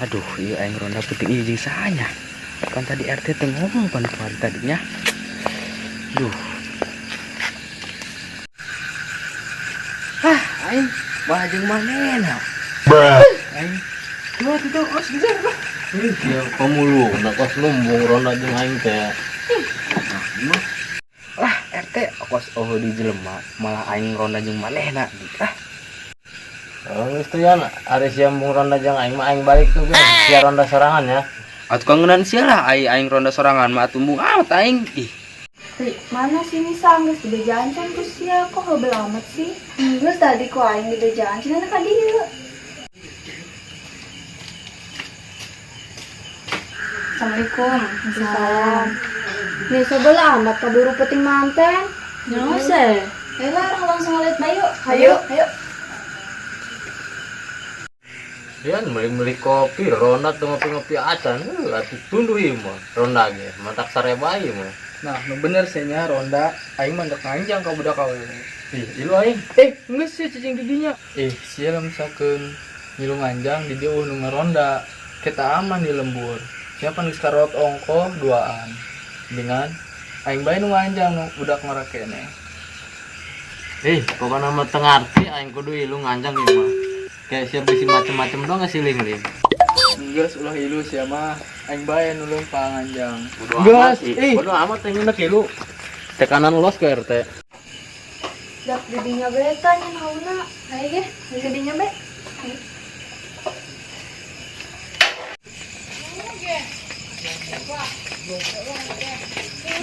Aduh, iya aing ronda peuting ieu jeung saha nya? Kan tadi RT teh ngomong pan kemarin tadinya. Duh. Ah, aing malah jeung manehna. Aing. Tuh, tuh, tuh, os geus lah. Ih, sia pamulung, nak kos lumbung ronda jeung aing teh. Nah, mah. Lah, RT kos oh di jelema, malah aing ronda jeung manehna. Ah, Oh, geus tuh yan, ari sia embung ronda jeung aing mah aing balik tuh ge. Sia ronda sorangan ya. Atuh kangenan sia lah aing aing ronda sorangan mah atuh embung amat aing. Ih, Ri, mana sih Nisa geus dibejaan can ku sia, kok heubeul amat sih? Geus tadi ku aing dibejaan cenah ka dieu. Assalamualaikum. Salam. Nisa beula amat kaburu peuting manten. Nyaho seh. Ayo lah, orang langsung ngeliat bayu. Hayu, hayu. Yan meuli-meuli kopi, ronda tuh ngopi-ngopi acan, heuh atuh tunduh ieu mah ronda ge, matak sareba ieu mah. Nah, nu bener sih nya ronda, aing mah ndek nganjang ka budak awewe. Ih, ilu aing. Eh, geus sih cicing di dinya. Eh, sia lamun misalkeun ngilu nganjang di dieu euweuh nu ngaronda, kita aman di lembur. Sia pan geus karot ongkoh duaan. Dengan aing bae nu nganjang nu budak ngora keneh. Ih, pokokna mah teu ngarti aing kudu ilu nganjang ieu mah. Kayak sia bisi macem-macem doang ngasiling-ling. Geus ulah ilu sia mah, aing bae nu leumpang nganjang. Bodo Geus, amat, ih. ih. Bodo amat aing nek ilu. Tekanan los ke RT. Dak didinya beta nyen hauna. Ayo ge, Ka dinya be.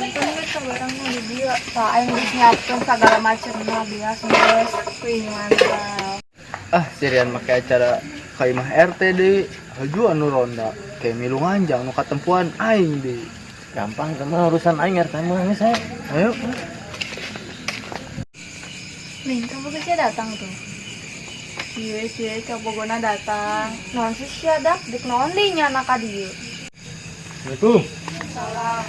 Untung geus sabarangna di dieu. Tah aing geus nyiapkeun sagala macemna bias geus. Wih, mantap. Ah, sirian make acara ka imah RT deui. Haju anu ronda, kayak milu nganjang nu katempuan aing deui. Gampang sama urusan aing RT mah geus aya. Ayo. Nih, kamu sia datang tuh. Iya sih, kabogona datang. Naon sih sia dak, dek naon deui nya anak ka dieu. Assalamualaikum. Salam.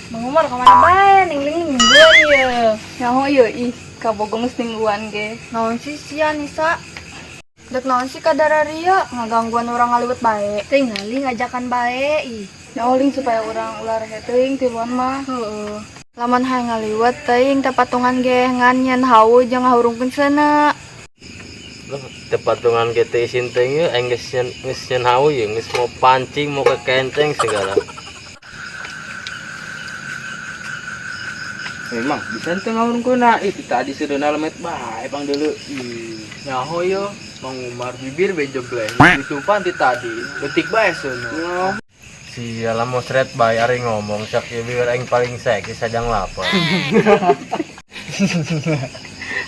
Bang Umar kemana bae ning-ning mingguan ye. Nyaho ieu ih, kabogo geus mingguan ge. Naon sih sia Nisa? Dek naon sih kadararia ngagangguan orang ngaliwet bae. Tingali ngajakan bae ih. Nyaho ling supaya urang ulah rehe teuing tiluan mah. Heeh. Lamun hayang ngaliwet teuing teh patungan ge ngan nyen hawu jeung ngahurungkeun seuneu. Loh, tepatungan ge teh isin teh ieu aing geus nyen hawu ieu, geus mau pancing, mau ke kenceng segala. Memang bisa teu ngahurungkeunna. Ih, ti tadi seudeuna lemet bae pang deuleu. Ih. Nyaho yo, Mang Umar bibir be jebleng. Ditupan ti tadi, detik bae seuneu. Sia lah mosret bae ari ngomong sak ieu bibir aing paling seksi sajang lapar.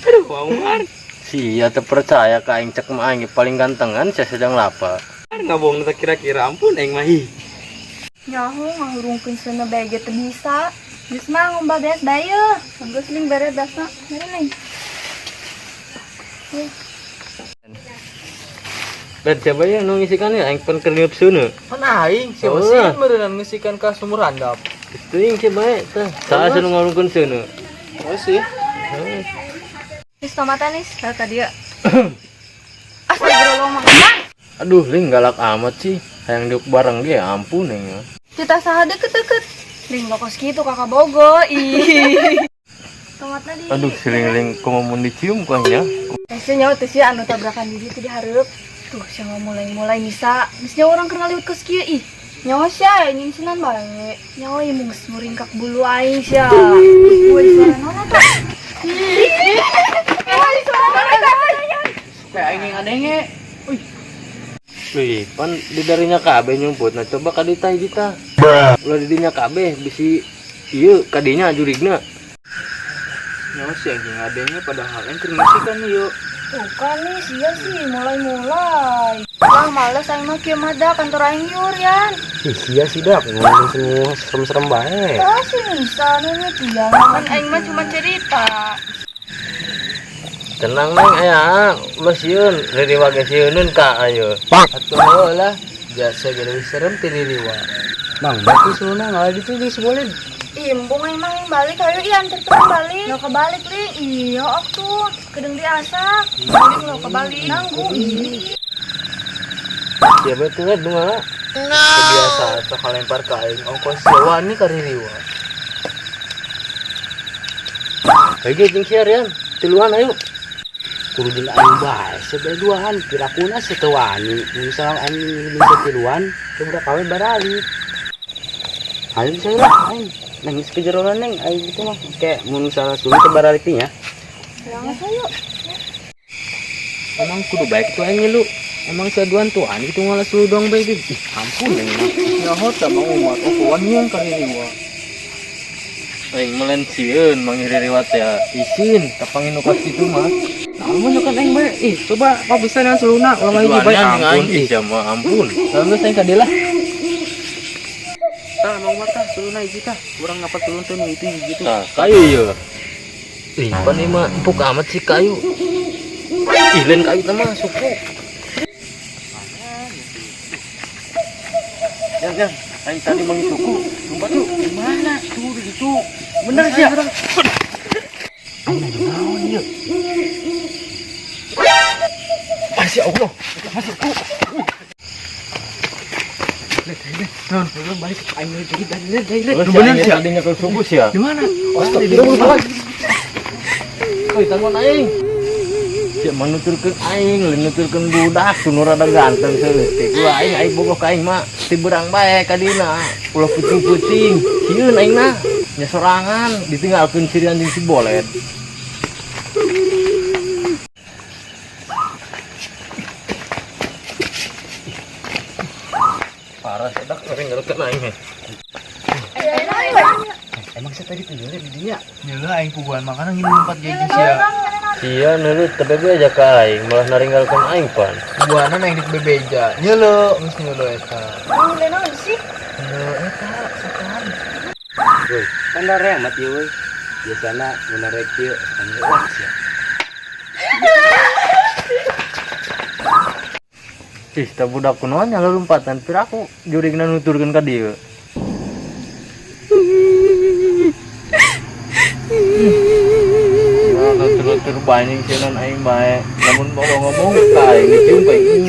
Aduh, Mang Umar. Sia teu percaya ka aing cek mah aing paling gantengan sia sajang lapar. Ngabohong teh kira-kira ampun aing mah ih. Nyaho ngahurungkeun seuneu bae ge teu bisa. Geus mah ngumbah beas bae yeuh. Geus ling bere dasna. Mere ling. Dan siapa ya nu ngisikan ya aing pan keur niup seuneu. Pan aing sia Oh. sih meureunnan ngisikan ka sumur handap. Teuing sia bae teh. Saha sih nu ngahurungkeun seuneu? Oh sih. Heuh. Geus tomatan nis. Ka ka dieu. Astagfirullah Mang Umar. Aduh, ling galak amat sih. Hayang diuk bareng ge ampun aing mah. Kita saha deket-deket. Ling lokos kitu kakak bogo. Ih. Tomatna di. Aduh, siling-ling kumaha mun dicium ku aing ya. Teh nyawa teh sia anu tabrakan di dieu teh dihareup. Tuh sia mulai-mulai Nisa. Geus nyawa urang keur ngaliwet kos kieu ih. Nyawa sia nyinsinan bae. Nyawa ieu mah geus muringkak bulu aing sia. Woi suara naon eta? Woi suara naon eta? Kayak aing yang ngadenge. Wih, Wih, pan di darinya kabeh nyumput. Nah, coba ka ditah kita. Ulah di dinya kabeh bisi ieu kadinya jurigna. nyawa sih aing ngadenge padahal aing keur ngisikan ieu. Tuh kan nih sia sih mulai-mulai. Lah males aing mah kieu mah da kantor aing yur yan. Ih, sia sih dak ngomong semua serem-serem bae. Tah si Nisa nu nyetian kan aing mah cuma cerita. Tenang neng aya, ulah sieun, ririwa ge sieuneun ka ayo. Atuh lah, jasa ge leuwih serem ti ririwa. Mang, batu seuneu ngalah ditu jeung seboleh. Imbung aing mah aing balik ayo iya antar teman balik. Lo kebalik ling. Iya ok tuh. Kedeng diasak. Ling lo kebalik. Nanggung. Ih. Sia bae teh nu ngala. Kebiasaan sok lempar ka aing ongkoh sia wani kaririwa. Hayu jeung sia Rian, tiluan ayo. Kudu jeung aing bae sia duaan pirakuna sia teu wani. Mun misalnya aing minta tiluan, teu budak awe baralik. Ayo saya lah aing. Neng geus kejeroan neng aing gitu mah. Kayak mun misalnya sulit teu baralik teh nya. Ayo. Emang kudu baik tuh aing ngilu. Emang sia duaan tuan gitu ngalah sulu doang bae ge. Ih, ampun neng mah. Nyaho tah Mang Umar ongkoh wanian kaririwa. Aing melen sieun mangiririwat ya. Isin tapangin nu kos kitu mah. Nah, mun kan aing bae. Ih, coba pabesan yang suluna ulah hiji bae ampun. Ih, sia mah ampun. Lalu geus aing ka dieu lah. Tah, Mang Umar tah suluna hiji tah. Urang ngapat sulun teh nu itu hiji tuh. Tah, kayu ieu. Ih, pan ieu mah empuk amat sih kayu. Ih, lain kayu teh mah suku. Yang, yang, aing tadi mangi suku. Sumpah tuh, di mana? Tuh di situ. Bener sih ya? Aing lagi naon ieu? Masya Allah, masuk ku. Non, belum balik. Aing lagi dari dari. Bener sih tadi nyekel suku sih ya. Di mana? Astagfirullah. Oi, tanggon aing. Sia manuturkeun aing, lain nuturkeun budak, nu rada ganteng saeutik. Ulah aing aing bogoh ka aing mah ti beurang bae ka dina. Ulah puting-puting. Sieun aing mah. Nya sorangan ditinggalkeun cirian jeung si bolet. Parah sedak ngeri ngerukeun aing heh. Emang saya tadi tunjuknya di dinya. Nyeula aing puguan makanan ngilu lompat ge jeung sia. Sia neuleut teh bebe aja ka aing, malah naringgalkeun aing pan. Puguanan aing dik bebeja. Nyeuleu geus nyeuleu eta. Nyeuleu naon sih? Nyeuleu eta setan. Woi, kan remat ieu euy. Biasana mun rek kieu kan wah sia. Ih, tah budak kunaon nya lompatan piraku jurigna nuturkeun ka dieu. Nah, nutur-nutur banyak sieun aing bae. Lamun bawa ngomong ka aing dicium ka aing.